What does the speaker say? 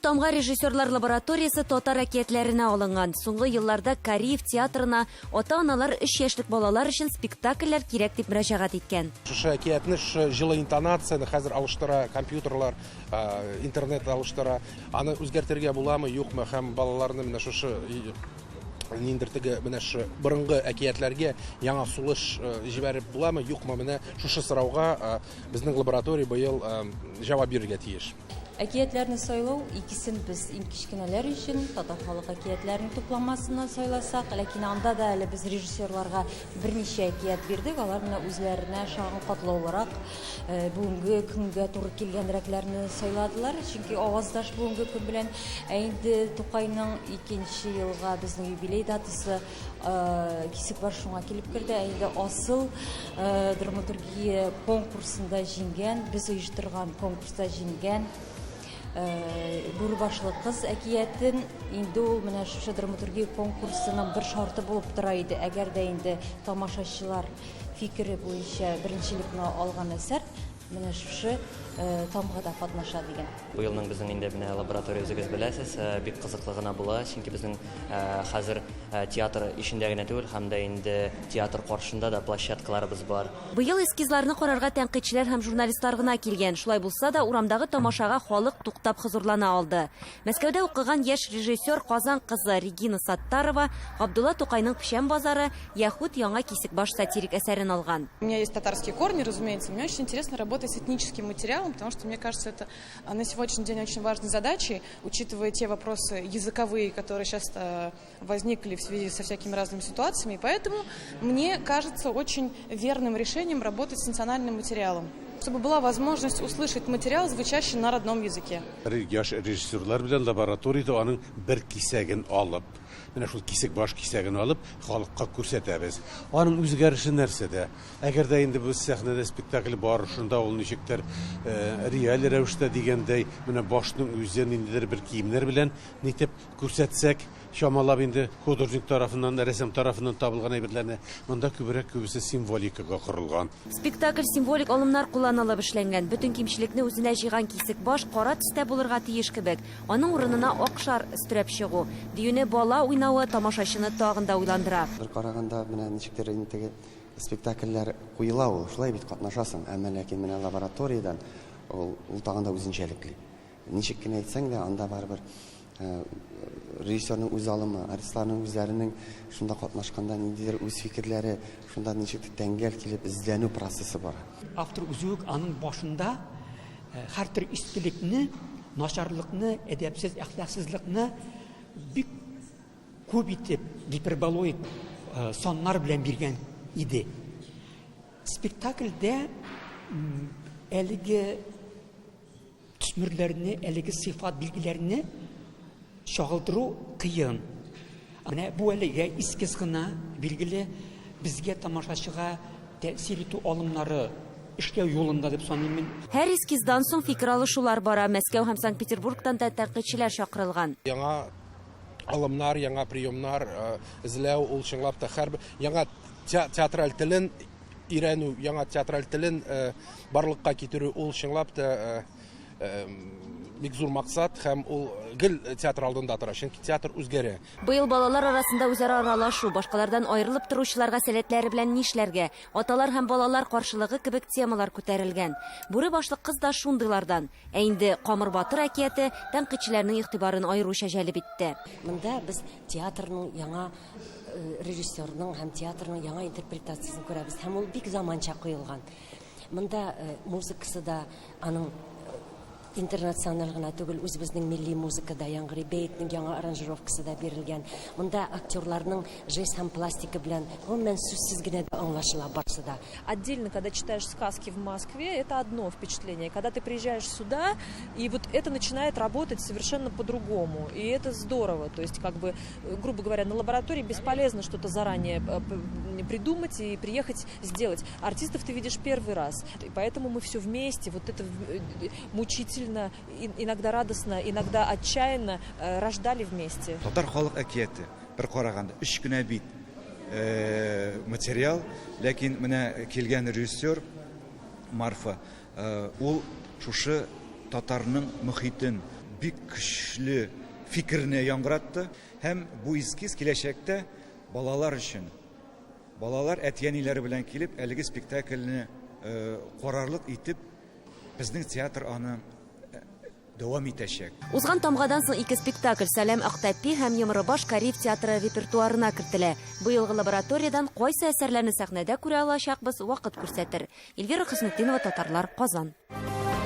Тамга режиссерлар лабораториясе татар әкиятләренә алынган. Соңгы елларда Кариев театрына ата-аналар өч яшьлек балалар өчен спектакльләр кирәк дип мөрәҗәгать иткән. Шушы әкиятне, шушы җылы интонацияне хәзер алыштыра компьютерлар, интернет алыштыра. Аны үзгәртергә буламы, юкмы һәм балаларны менә шушы ниндидер теге менә шушы борынгы әкиятләргә яңа сулыш җибәреп буламы, юкмы, менә шушы сорауга безнең лаборатория быел җавап бирергә тиеш. Әкиятләрне сайлау, икесен без иң кечкенәләр өчен татар халык әкиятләренең тупламасыннан сайласак, ләкин анда да әле без режиссерларга берничә әкият бирдек, алар менә үзләренә ошаган катлаулырак, бүгенге көнгә туры килгәнрәкләрне сайладылар, чөнки аваздаш бүгенге көн белән. Ә инде Тукайның икенче елга безнең юбилей датасы Кисекбаш шуңа килеп керде. Ә инде асыл драматургия конкурсында җиңгән, без оештырган конкурста җиңгән Бүре башлы кыз әкиятен инде ул менә шушы драматургия конкурсының бер шарты булып тора иде. Әгәр дә инде тамашачылар фикере буенча беренчелекне алган әсәр менә шушы тамгада катнаша дигән. Быелның безнең инде менә лаборатория үзегез беләсез, бик кызыклы гына була, чөнки безнең хәзер театр эчендә генә түгел, һәм дә инде театр каршында да площадкаларыбыз бар. Быел эскизларны карарга тәнкыйтьчеләр һәм журналистлар гына килгән. Шулай булса да, урамдагы тамашага халык туктап хозурлана алды. Мәскәүдә укыган яшь режиссер Казан кызы Регина Саттарова Габдулла Тукайның Печән базары, яхүд Яңа Кисекбаш сатирик әсәрен алган. У меня есть татарские корни, разумеется. Мне очень интересно работать с этническим материалом, потому что, мне кажется, это на сегодняшний день очень важной задачей, учитывая те вопросы языковые, которые сейчас возникли в связи со всякими разными ситуациями. И поэтому мне кажется очень верным решением работать с национальным материалом, чтобы была возможность услышать материал, звучащий на родном языке. Яшь режиссерлар белән лабораториядә аның бер кисәген алып, менә шул Кисекбаш кисәген алып, халыкка күрсәтәбез. Аның үзгәреше нәрсәдә? Әгәр дә инде без сәхнәдә спектакль барышында ул ничектер реаль рәвештә дигәндәй, менә башның үзе ниндидер бер киемнәр белән нитеп күрсәтсәк, чамалап инде художник тарафыннан, рәссам тарафыннан табылган әйберләрне, монда күбрәк күбесе символикага корылган. Спектакль символик алымнар кулланылып эшләнгән. Бөтен кимчелекне үзенә җыйган Кисекбаш кара төстә булырга тиеш кебек. Аның урынына ак шар өстерәп чыгу, диюне бала уйнавы тамашачыны тагын да уйландыра. Бер караганда, менә ничектер инде теге спектакльләр куела ул, шулай бит катнашасың, әмма ләкин менә лабораториядән ул, ул тагын да үзенчәлекле. Ничек кенә әйтсәң дә, анда барыбер режиссерның үз алымы, артистларның үзләренең шунда катнашканда ниндидер үз фикерләре, шунда ничектер тәңгәл килеп эзләнү процессы бара. Автор үзе үк аның башында һәртөр искелекне, начарлыкны, әдәпсез, әхлаксызлыкны бик күп итеп гиперболоид саннар белән биргән иде. Спектакльдә әлеге төсмерләрне, әлеге сыйфат билгеләрне чагылдыру кыен. Менә бу әлегә эскиз гына, билгеле, безгә тамашачыга тәэсир итү алымнары эшләү юлында дип саныйм мин. Һәр эскиздан соң фикер алышулар бара. Мәскәү һәм Санкт-Петербургтан да тәнкыйтьчеләр чакырылган. Яңа алымнар, яңа приемнар эзләү, ул чынлап та һәрбер яңа театраль телен өйрәнү, яңа театраль телен барлыкка китерү, ул чынлап та бик зур максат һәм ул гел театр алдында тора, чөнки театр үзгәрә. Быел балалар арасында үзара аралашу, башкалардан аерылып торучыларга сәләтләре белән нишләргә, аталар һәм балалар каршылыгы кебек темалар күтәрелгән. Бүре башлы кыз да шундыйлардан. Ә инде Камыр батыр әкияте тәнкыйтьчеләрнең игътибарын аеруча җәлеп итте. Монда без театрның яңа режиссерның һәм театрның яңа интерпретациясен күрәбез һәм ул бик заманча куелган. Монда музыкасы да аның интернациональ гына түгел, үзебезнең милли музыка да яңгырый, бәетнең яңа аранжировкасы да бирелгән. Монда актерларның жест һәм пластика белән гомумән сүзсез генә дә аңлашыла барысы да. Отдельно, когда читаешь сказки в Москве, это одно впечатление. Когда ты приезжаешь сюда, и вот это начинает работать совершенно по-другому. И это здорово. То есть, как бы, грубо говоря, на лаборатории бесполезно что-то заранее придумать и приехать сделать. Артистов ты видишь первый раз. И поэтому мы все вместе, вот это мучительно, иногда радостно, иногда отчаянно рождали вместе. Татар халык әкияте, бер караганда, өч кенә бит материал, ләкин менә килгән режиссер Марфа, ул шушы татарның мөхитен, бик көчле фикерне яңгыратты һәм бу эскиз киләчәктә балалар өчен, балалар әти-әниләре белән килеп, әлеге спектакльне карарлык итеп, безнең театр аны дәвам итәчәк. Узган тамгадан соң ике спектакль Сәлам Актәпи һәм Йомрыбаш Кариев театры репертуарына кертелә. Быелгы лабораториядән кайсы әсәрләрне сәхнәдә күрә алачакбыз, вакыт күрсәтер. Эльвира Хөснетдинова, Татарлар, Казан.